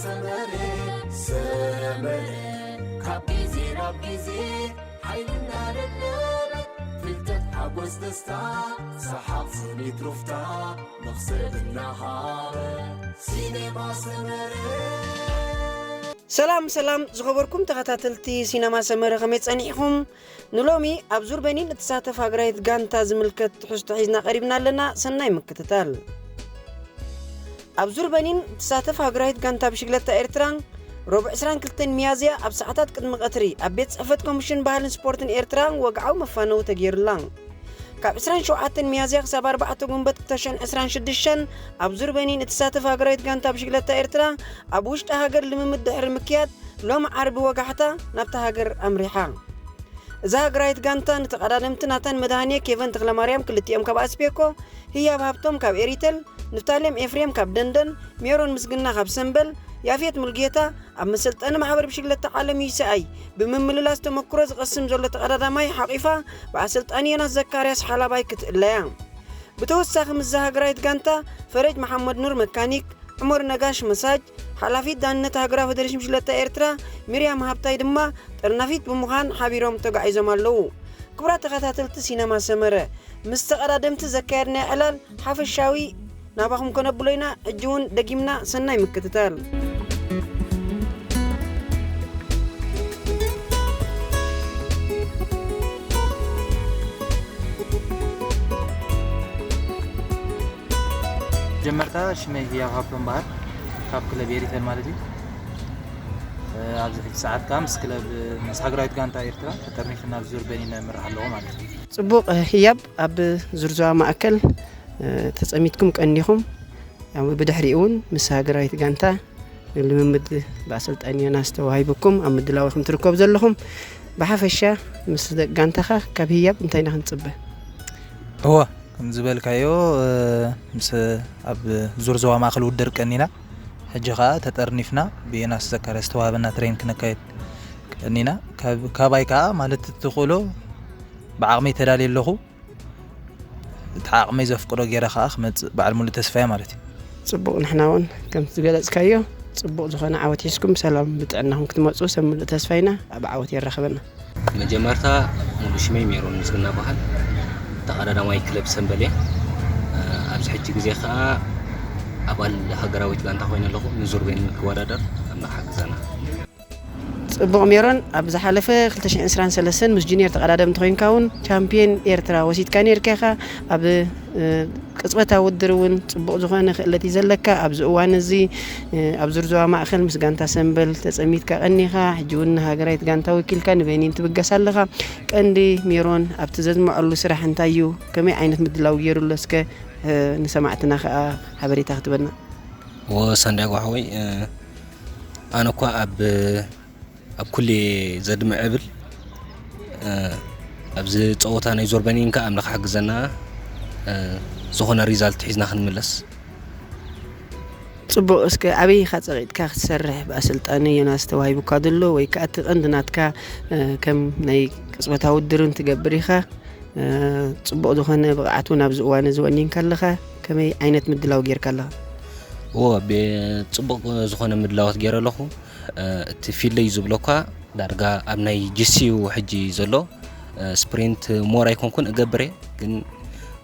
ሰመረ ሰመረ ካብ ግዜ ናብ ግዜ ሓይልና ደለበ ፍልጠት ሓጎስ ደስታ ሰሓቕ ስኒት ሩፍታ መኽሰብ እናሃበ ሲኔማ ሰመረ። ሰላም ሰላም ዝኸበርኩም ተኸታተልቲ ሲነማ ሰመረ፣ ከመይ ጸኒሕኹም? ንሎሚ ኣብ ዙር በኒን እትሳተፍ ሃገራዊት ጋንታ ዝምልከት ትሕዝቶ ሒዝና ቀሪብና ኣለና። ሰናይ ምክትታል። ኣብ ዙር በኒን እትሳተፍ ሃገራዊት ጋንታ ብሽግለታ ኤርትራ፣ ረቡዕ ዕስራን ክልተን ሚያዝያ ኣብ ሰዓታት ቅድሚ ቀትሪ ኣብ ቤት ጽሕፈት ኮሚሽን ባህልን ስፖርትን ኤርትራ ወግዓዊ መፋነዊ ተገይሩላ። ካብ ዕስራን ሸውዓተን ሚያዝያ ክሳብ ኣርባዕተ ጉንበት ክልተ ሽሕን ዕስራን ሽዱሽተን ኣብ ዙር በኒን እትሳተፍ ሃገራዊት ጋንታ ብሽግለታ ኤርትራ ኣብ ውሽጢ ሃገር ልምምድ ድሕሪ ምክያድ ሎም ዓርቢ ወጋሕታ ናብታ ሃገር ኣምሪሓ። እዛ ሃገራዊት ጋንታ ንተቐዳደምቲ ናታን መድሃኔ፣ ኬቨን ተኽለማርያም ክልቲኦም ካብ ኣስቤኮ፣ ህያብ ሃብቶም ካብ ኤሪተል፣ ንፍታሌም ኤፍሬም ካብ ደንደን፣ ሜሮን ምስግና ካብ ሰምበል፣ ያፌት ሙልጌታ ኣብ መሰልጠኒ ማሕበር ብሽግለታ ዓለም ዩ ሲ ኣይ ብምምልላስ ተመክሮ ዝቐስም ዘሎ ተቐዳዳማይ ሓቒፋ ብኣሰልጣኒ ዮናስ ዘካርያስ ሓላባይ ክትእለያ። ብተወሳኺ ምስዛ ሃገራዊት ጋንታ ፈረጅ መሓመድ ኑር መካኒክ፣ ዑመር ነጋሽ መሳጅ፣ ሓላፊት ዳንነት ሃገራዊ ፌደሬሽን ብሽግለታ ኤርትራ ሚርያም ሃብታይ ድማ ጠርናፊት ብምዃን ሓቢሮም ተጓዒዞም ኣለዉ። ክቡራት ተኸታተልቲ ሲነማ ሰመረ፣ ምስ ተቐዳደምቲ ዘካየድናዮ ዕላል ሓፈሻዊ ናባኹም ከነብሎ ኢና። ሕጂ እውን ደጊምና ሰናይ ምክትታል። ጀመርታ ሽመይ ህያብ ሃብቶም በሃል ካብ ክለብ ኤሪተል ማለት እዩ። ኣብዚ ሕጂ ሰዓት ከዓ ምስ ክለብ ምስ ሃገራዊት ጋንታ ኤርትራ ተጠርኒፍና ኣብ ዙር በኒን እምራሕ ኣለኹ ማለት እዩ። ጽቡቕ ህያብ ኣብ ዙር ዞባ ማእከል ተጸሚትኩም ቀኒኹም። ብድሕሪኡ እውን ምስ ሃገራዊት ጋንታ ልምምድ ብኣሰልጣኒ ዮናስ ተዋሂቡኩም ኣብ ምድላው ኢኹም ትርከቡ ዘለኹም። ብሓፈሻ ምስ ደቂ ጋንታኻ ካብ ህያብ እንታይ ኢና ክንጽበ? እወ፣ ከም ዝበልካዮ ምስ ኣብ ዙር ዞባ ማእከል ውድድር ቀኒና፣ ሕጂ ከዓ ተጠርኒፍና ብዮናስ ዘካርያስ ዝተዋህበና ትሬን ክነካየድ ቀኒና። ካባይ ከዓ ማለት እትኽእሎ ብዓቕመይ ተዳልየ ኣለኹ። እቲ ዓቕመይ ዘፍቅዶ ገይረ ከዓ ክመፅእ በዓል ሙሉእ ተስፋ እየ ማለት እዩ። ፅቡቕ፣ ንሕና እውን ከምቲ ዝገለፅካዮ ፅቡቕ ዝኾነ ዓወት ሒዝኩም ብሰላም ብጥዕናኹም ክትመፁ ሰብ ሙሉእ ተስፋ ኢና። ኣብ ዓወት የራኽበና። መጀመርታ ሙሉ ሽመይ ሜሮን ምስግና በሃል፣ ተቐዳዳማይ ክለብ ሰንበል እየ። ኣብዚ ሕጂ ግዜ ከዓ ኣባል ሃገራዊት ጋንታ ኮይነ ኣለኹ። ንዙር ቤን ክወዳደር ኣብ መርሓ ግዘና ፅቡቕ ሜሮን፣ ኣብ ዝሓለፈ ክልተ ሽሕን ዕስራን ሰለስተን ምስ ጁኒየር ተቐዳደምቲ ኮይንካ እውን ቻምፒየን ኤርትራ ወሲድካ ነይርካ ኢኻ። ኣብ ቅፅበታዊ ውድድር እውን ፅቡቕ ዝኾነ ክእለት እዩ ዘለካ። ኣብዚ እዋን እዚ ኣብ ዙር ዞባ ማእኸል ምስ ጋንታ ሰንበል ተፀሚትካ ቀኒኻ። ሕጂ እውን ንሃገራዊት ጋንታ ወኪልካ ንበይኒን ትብገስ ኣለኻ። ቀንዲ ሜሮን ኣብቲ ዘዝመዐሉ ስራሕ እንታይ እዩ? ከመይ ዓይነት ምድላው ገይሩሎ? እስከ ንሰማዕትና ከዓ ሓበሬታ ክትበና። ወ ሳንዲያጎ ሓወይ፣ ኣነ እኳ ኣብ ኣብ ኩሌ ዘድምዕ እብል። ኣብዚ ፀወታ ናይ ዞርበኒን ከዓ ኣምላኽ ሓግዘና፣ ዝኾነ ሪዛልት ሒዝና ክንምለስ። ፅቡቕ። እስከ ኣበይ ኢኻ ፀቂጥካ ክትሰርሕ ብኣሰልጣኒ ዮናስ ተዋሂቡካ ዘሎ? ወይ ከዓ እቲ ቀንዲ ናትካ ከም ናይ ቅፅበታዊ ውድድርን ትገብር ኢኻ? ፅቡቕ ዝኾነ ብቕዓት እውን ኣብዚ እዋን እዚ ወኒንካ ኣለኻ። ከመይ ዓይነት ምድላው ጌርካ ኣለኻ? እዎ፣ ጽቡቕ ዝኾነ ምድላዋት ገይረ ኣለኹ። እቲ ፊልደይ ዝብሎ እኳ ዳርጋ ኣብ ናይ ጅሲዩ ሕጂ ዘሎ ስፕሪንት ሞር ኣይኮንኩን እገብር እየ፣ ግን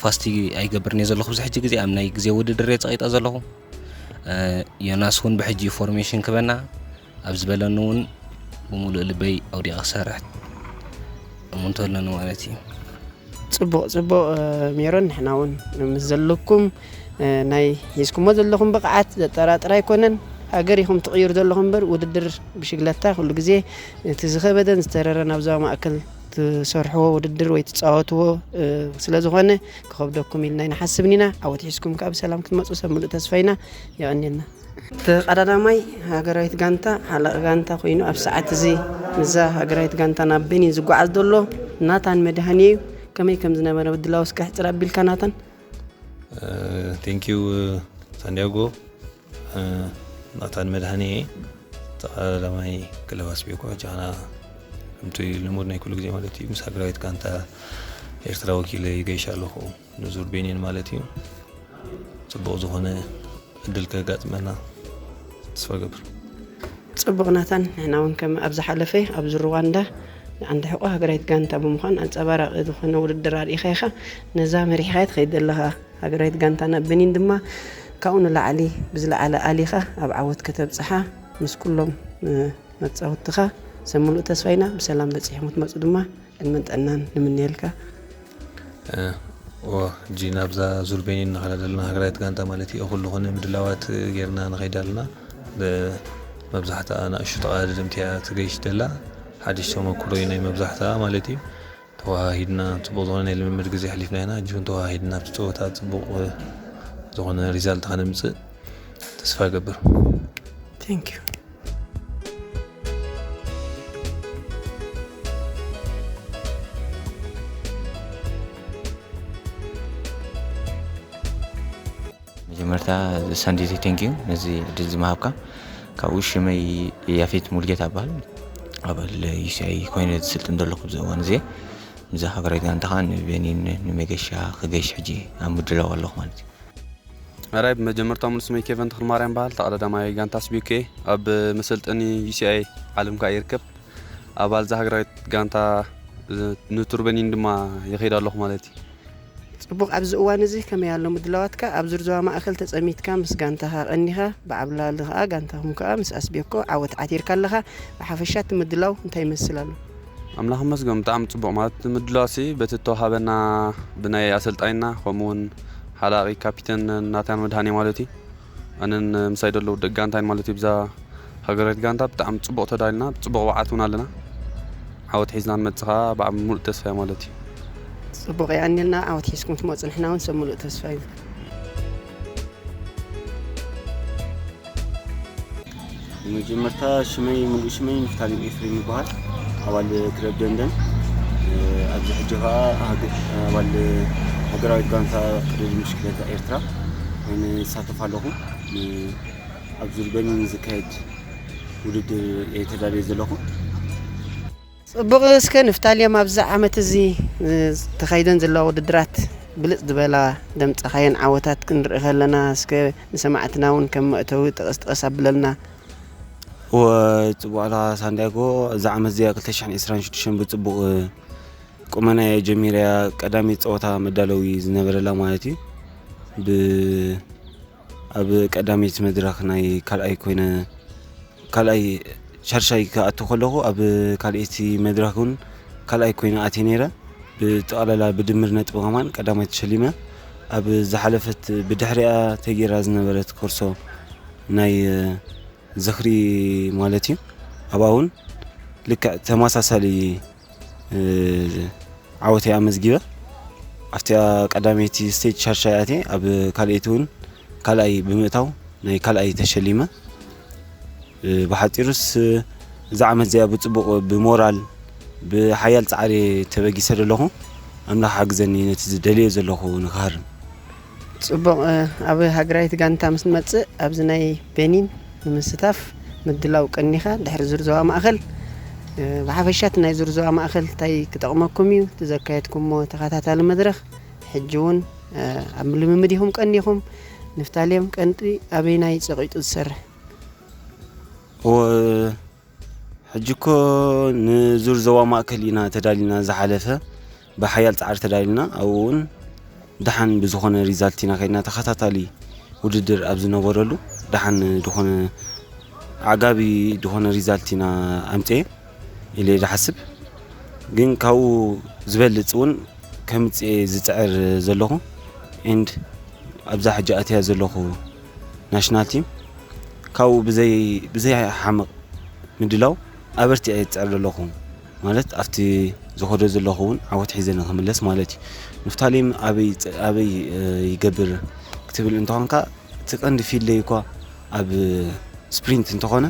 ፋስቲ ኣይገብርን እየ ዘለኹ። ብዙሕ ሕጂ ግዜ ኣብ ናይ ግዜ ውድድር እየ ጸቒጠ ዘለኹ። ዮናስ እውን ብሕጂ ኢንፎርሜሽን ክበና ኣብ ዝበለኒ እውን ብምሉእ ልበይ ኣውዲቐ ክሰርሕ እምንቶ ኣለኒ ማለት እዩ። ጽቡቕ ጽቡቕ። ሜሮን፣ ንሕና እውን ምስ ዘለኩም ናይ ሒዝኩሞ ዘለኹም ብቕዓት ዘጠራጥር ኣይኮነን። ሃገር ኢኹም ትቕይሩ ዘለኹም እምበር ውድድር ብሽግለታ ኩሉ ግዜ እቲ ዝኸበደን ዝተረረን ኣብ ዞባ ማእከል ትሰርሕዎ ውድድር ወይ ትጻወትዎ ስለ ዝኾነ ክኸብደኩም ኢልና ኣይንሓስብን ኢና። ዓወት ሒዝኩም ከኣ ብሰላም ክትመጹ ሰብ ምሉእ ተስፋ ኢና። የቐንየልና። ተቐዳዳማይ ሃገራዊት ጋንታ ሓለቓ ጋንታ ኮይኑ ኣብ ሰዓት እዚ ምስዛ ሃገራዊት ጋንታ ናብ ቤኒን ዝጓዓዝ ዘሎ ናታን መድሃኔ እዩ። ከመይ ከም ዝነበረ ምድላው እስከ ሕጽር ኣቢልካ ናታን? ቴንኪዩ ሳንዲያጎ። ናታን መድሃኔ ተቐዳዳማይ ክለብ ኣስቤኮ ጃና ከምቲ ልሙድ ናይ ኩሉ ግዜ ማለት እዩ ምስ ሃገራዊት ጋንታ ኤርትራ ወኪለ ይገይሽ ኣለኹ ንዙር ቤኒን ማለት እዩ። ጽቡቕ ዝኾነ ዕድል ከጋጥመና ተስፋ ገብር። ጽቡቕ ናታን፣ ንሕና እውን ከም ኣብ ዝሓለፈ ኣብዚ ሩዋንዳ ዓንዲ ሕቆ ሃገራዊት ጋንታ ብምዃን ኣንጸባራቂ ዝኾነ ውድድር ኣርኢኻ ኢኻ። ነዛ መሪሕኻ እያ ትኸይድ ዘለኻ ሃገራዊት ጋንታ። ናብ በኒን ድማ ካብኡ ንላዕሊ ብዝለዓለ ኣሊኻ ኣብ ዓወት ከተብጽሓ ምስ ኩሎም መጻወትኻ ሰብ ምሉእ ተስፋ ኢና። ብሰላም በጺሕኩም ክትመጹ ድማ ዕድመን ጥዕናን ንምነየልካ። እወ፣ ሕጂ ናብዛ ዙር ቤኒን ንኸዳ ዘለና ሃገራዊት ጋንታ ማለት እዩ። እኹል ዝኾነ ምድላዋት ጌርና ንኸይድ ኣለና። መብዛሕትኣ ንኣሽቱ ተቐዳደምቲ እያ ትገይሽ ደላ። ሓድሽ ተመክሮ እዩ ናይ መብዛሕትኣ ማለት እዩ። ተዋሃሂድና ጽቡቕ ዝኾነ ናይ ልምምድ ግዜ ኣሕሊፍና ኢና። ሕጂ እውን ተዋሃሂድና ኣብቲ ጸወታ ጽቡቕ ዝኾነ ሪዛልት ከነምጽእ ተስፋ እገብር። Thank you። መጀመርታ ሳንዲቲ፣ ቴንኪዩ ነዚ ዕድል ዝመሃብካ። ካብኡ ሽመይ ያፌት ሙልጌታ እበሃል። ኣባል ዩሲኣይ ኮይነ ዝስልጥን ዘለኹ ኣብዚ እዋን እዚ። ምስዛ ሃገራዊት ጋንታ ከዓ ንቤኒን ንመገሻ ክገይሽ ሕጂ ኣብ ምድላው ኣለኹ ማለት እዩ። መራይ ብመጀመርታ ሙሉ ስመይ ኬቨን ተኽልማርያም በሃል። ተቐዳዳማይ ጋንታ ስቢኬ ኣብ መሰልጠኒ ዩሲኣይ ዓለም ከዓ ይርከብ። ኣባል እዛ ሃገራዊት ጋንታ ንቱር ቤኒን ድማ ይኸይድ ኣለኹ ማለት እዩ። ጽቡቕ፣ ኣብዚ እዋን እዚ ከመይ ኣሎ ምድላዋትካ? ኣብ ዙር ዞባ ማእከል ተጸሚትካ ምስ ጋንታኻ ቀኒኻ፣ ብዓብላሊ ከኣ ጋንታኹም ከኣ ምስ ኣስቤኮ ዓወት ዓቲርካ ኣለኻ። ብሓፈሻ እቲ ምድላው እንታይ ይመስል ኣሎ? ኣምላኽ ይመስገን፣ ብጣዕሚ ጽቡቕ። ማለት እቲ ምድላውሲ በቲ እተወሃበና ብናይ ኣሰልጣይና ከምኡ እውን ሓላቒ ካፒተን ናታን መድሃኔ ማለት እዩ፣ ኣነን ምሳይ ዘለዉ ደቂ ጋንታይን ማለት እዩ። ብዛ ሃገራዊት ጋንታ ብጣዕሚ ጽቡቕ ተዳሊና፣ ጽቡቕ ብዓት እውን ኣለና። ዓወት ሒዝና ንመጽእ ከኣ ብዓቢ ሙሉእ ተስፋ እዩ ማለት እዩ። ጽቡቕ የቐንየልና፣ ዓወት ሒዝኩም ትመጹ ንሕና እውን ሰብ ሙሉእ ተስፋ እዩ። ብመጀመርታ ሽመይ፣ ሙሉእ ሽመይ ንፍታሌም ኤፍሬም ይበሃል። ኣባል ክለብ ደንደን፣ ኣብዚ ሕጂ ከኣ ሃገ-፣ ኣባል ሃገራዊት ጋንታ ቅድድም ብሽክለታ ኤርትራ ኮይነ ይሳተፍ ኣለኹ። ን-፣ ኣብ ዙር በርሊን ዝካየድ ውድድር እየ ተዳልየ ዘለኹ። ጽቡቕ። እስከ ንፍታሌም፣ ኣብዚ ዓመት እዚ ተኻይደን ዘለዋ ውድድራት ብልጽ ዝበላ ደምጻኻየን ዓወታት ክንርኢ ከለና፣ እስከ ንሰማዕትና እውን ከም መእተዊ ጥቕስ ጥቕስ ኣብለልና። እወ፣ ጽቡቕ ኣለኻ ሳንዲያጎ። እዛ ዓመት እዚኣ ክልተ ሽሕን ዕስራን ሽዱሽተን ብጽቡቕ ቁመና እያ ጀሚራ። ቀዳመይቲ ጸወታ መዳለዊ ዝነበረላ ማለት እዩ። ብ-፣ ኣብ ቀዳመይቲ መድረኽ ናይ ካልኣይ ኮይነ፣ ካልኣይ ሻርሻይ ክኣቱ ከለኹ፣ ኣብ ካልኣይቲ መድረኽ እውን ካልኣይ ኮይነ ኣትየ ነይረ። ብጠቕላላ ብድምር ነጥቢ ከማን ቀዳማይ ተሸሊመ። ኣብ ዝሓለፈት ብድሕሪኣ ተገይራ ዝነበረት ኮርሶ ናይ ዝኽሪ ማለት እዩ። ኣብኣ እውን ልክዕ ተመሳሳሊ እ፣ ዓወተይ ኣመዝጊበ። ኣብቲኣ ቀዳመይቲ ስቴጅ ሻርሻይ ኣትየ፣ ኣብ ካልኣይቲ እውን ካልኣይ ብምእታው ናይ ካልኣይ ተሸሊመ። እ፣ ብሓጺሩስ፣ እ፣ እዛ ዓመት እዚኣ ብጽቡቕ ብሞራል ብሓያል ጻዕሪ ተበጊሰ ዘለኹ። ኣምላኽ ሓግዘኒ ነቲ ዝደልዮ ዘለኹ ንክሃርም። ጽቡቕ፣ እ፣ ኣብ ሃገራዊት ጋንታ ምስ ንመጽእ ኣብዚ ናይ ቤኒን ንምስታፍ ምድላው ቀኒኻ ድሕሪ ዙር ዞባ ማእከል፣ እ፣ ብሓፈሻ እቲ ናይ ዙር ዞባ ማእከል እንታይ ክጠቕመኩም እዩ? እቲ ዘካየድኩሞ ተኸታታሊ መድረኽ ሕጂ እውን፣ እ፣ ኣብ ልምምድ ኢኹም ቀኒኹም። ንፍታሌም ቀንዲ ኣበይናይ ጸቒጡ ዝሰርሕ? እወ፣ ሕጂ እኮ ንዙር ዞባ ማእከል ኢና ተዳሊና፣ ዝሓለፈ ብሓያል ጻዕሪ ተዳሊና፣ ኣብኡ እውን ደሓን ብዝኾነ ሪዛልት ኢና ከይድና። ተኸታታሊ ውድድር ኣብ ዝነበረሉ ደሓን ዝኾነ ኣዕጋቢ ዝኾነ ሪዛልት ኢና ኣምጽኤ ኢለ እየ ዝሓስብ። ግን ካብኡ ዝበልጽ እውን ከምጽኤ ዝጽዕር ዘለኹ። ኤንድ ኣብዛ ሕጂ ኣትያ ዘለኹ ናሽናል ቲም ካብኡ ብዘይ፣ ብዘይ ሓመቕ ምድላው ኣበርቲዐ እየ ዝጽዕር ዘለኹ። ማለት ኣብቲ ዝኸዶ ዘለኹ እውን ዓወት ሒዘ ንክምለስ ማለት እዩ። ንፍታሌም ኣበይ፣ ኣበይ፣ እ፣ ይገብር ክትብል እንተኾንካ፣ እቲ ቀንዲ ፊልደይ እኳ ኣብ ስፕሪንት እንተኾነ፣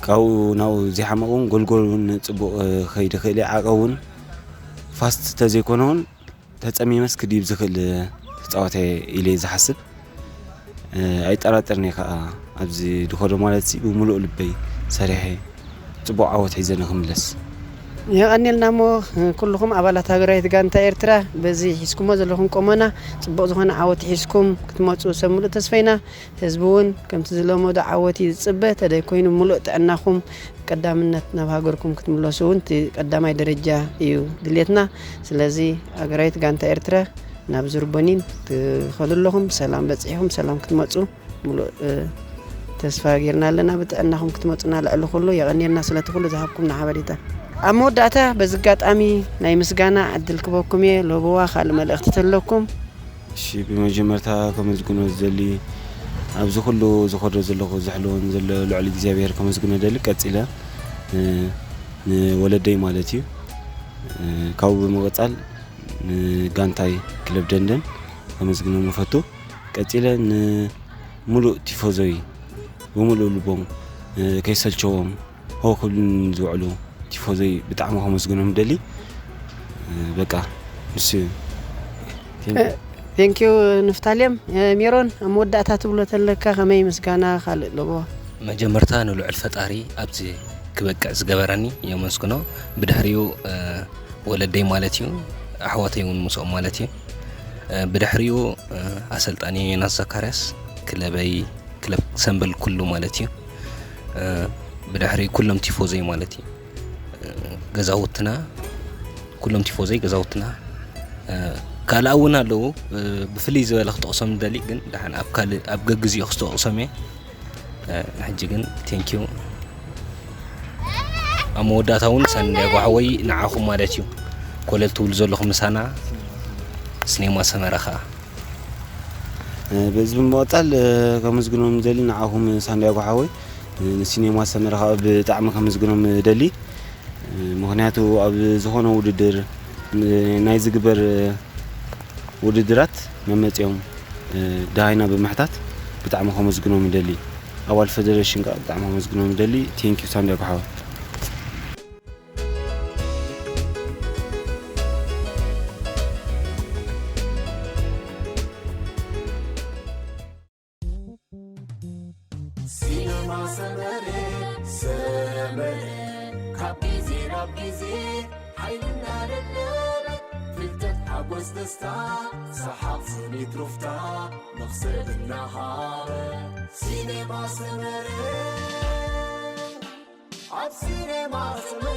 ካብኡ ናብኡ ዘይሓመቕ እውን ጎልጎል እውን ጽቡቕ፣ እ፣ ከይድ ይኽእል እየ። ዓቐብ እውን ፋስት ተዘይኮነ እውን ተጸሚመስ ክድይብ ዝኽእል ተጻዋታይ ኢለ እየ ዝሓስብ። እ፣ ኣይጠራጠርን እየ ከኣ ኣብዚ ድኸዶ ማለት ሲ ብምሉእ ልበይ ሰሪሐ ጽቡቕ ዓወት ሒዘ ንክምለስ። የቐኔልና እሞ ኩልኹም ኣባላት ሃገራዊት ጋንታ ኤርትራ በዚ ሒዝኩሞ ዘለኹም ቆመና ጽቡቕ ዝኾነ ዓወት ሒዝኩም ክትመጹ ሰብ ምሉእ ተስፈይና። ህዝቢ እውን ከምቲ ዝለመዶ ዓወት እዩ ዝጽበ። ተደይ ኮይኑ ምሉእ ጥዕናኹም ቀዳምነት ናብ ሃገርኩም ክትምለሱ እውን እቲ ቀዳማይ ደረጃ እዩ ድሌትና። ስለዚ ሃገራዊት ጋንታ ኤርትራ ናብ ዙርቦኒን ትኸዱ ኣለኹም። ሰላም በጺሕኹም ሰላም ክትመጹ ምሉእ ተስፋ ጌርና ኣለና። ብጥዕናኹም ክትመጹና ልዕሊ ኩሉ የቐንየልና ስለቲ ኩሉ ዝሃብኩምና ሓበሬታ። ኣብ መወዳእታ በዚ ኣጋጣሚ ናይ ምስጋና ዕድል ክበኩም እየ። ሎብዋ ካልእ መልእኽቲ ተለኩም? እሺ፣ ብመጀመርታ ከመስግኖ ዝደሊ ኣብዚ ኩሉ ዝኸዶ ዘለኹ ዝሕልወን ዘሎ ልዑል እግዚኣብሔር ከመስግኖ ደሊ። ቀጺለ ንወለደይ ማለት እዩ። ካብኡ ብምቕጻል ንጋንታይ ክለብ ደንደን ከመስግኖም እፈቱ። ቀጺለ ንምሉእ ቲፎዞይ ብምሉእ ልቦም ከይሰልቸዎም ሆ ክብሉን ዝውዕሉ ቲፎዞይ ብጣዕሚ ከመስግኖም ደሊ። በቃ ንሱ እዩ። ቴንኪዩ ንፍታሌም። ሜሮን ኣብ መወዳእታ ትብሎ ተለካ ከመይ ምስጋና ካልእ ኣለዎ? መጀመርታ ንልዑል ፈጣሪ ኣብዚ ክበቅዕ ዝገበረኒ የመስግኖ። ብድሕሪኡ ወለደይ ማለት እዩ፣ ኣሕዋተይ እውን ምስኦም ማለት እዩ። ብድሕሪኡ ኣሰልጣኒ ዮናስ ዘካርያስ ክለበይ ክለብ ሰምበል ኩሉ ማለት እዩ። ብድሕሪ ኩሎም ቲፎዞይ ማለት እዩ። ገዛውትና ኩሎም ቲፎዞይ ገዛውትና ካልኣ እውን ኣለዉ። ብፍልይ ዝበለ ክጠቕሶም ደሊ ግን ደሓን ኣብ ካልእ ኣብ ገግዚኡ ክስተቕሶም እየ። ሕጂ ግን ቴንኪዩ ኣብ መወዳእታ እውን ሳንዲያጎ ሓወይ ንዓኹም ማለት እዩ ኮለል ትብሉ ዘለኹም ምሳና ስኔማ ሰመረ ከዓ በዚ ብምቕፃል ከመስግኖም ደሊ ንዓኹም ሳንዲያጎ ሓወይ ንሲኔማ ሰመረ ከዓ ብጣዕሚ ከመስግኖም ደሊ። ምኽንያቱ ኣብ ዝኾነ ውድድር ናይ ዝግበር ውድድራት መመፅኦም ደሃይና ብምሕታት ብጣዕሚ ከመስግኖም ደሊ። ኣባል ፈደረሽን ከዓ ብጣዕሚ ከመስግኖም ደሊ። ቴንኪዩ ሳንዲያጎ ሓወይ። ሲነማ ሰመረ ሰመረ ካብ ግዜ ናብ ግዜ ሓይሊ እናደለበ ፍልጠት ሓጎስ ደስታ ሰሓቕ ስኒት ሩፍታ መኽሰብ እናሃበ ሲነማ ሰመረ ኣብ ሲነማ ሰመረ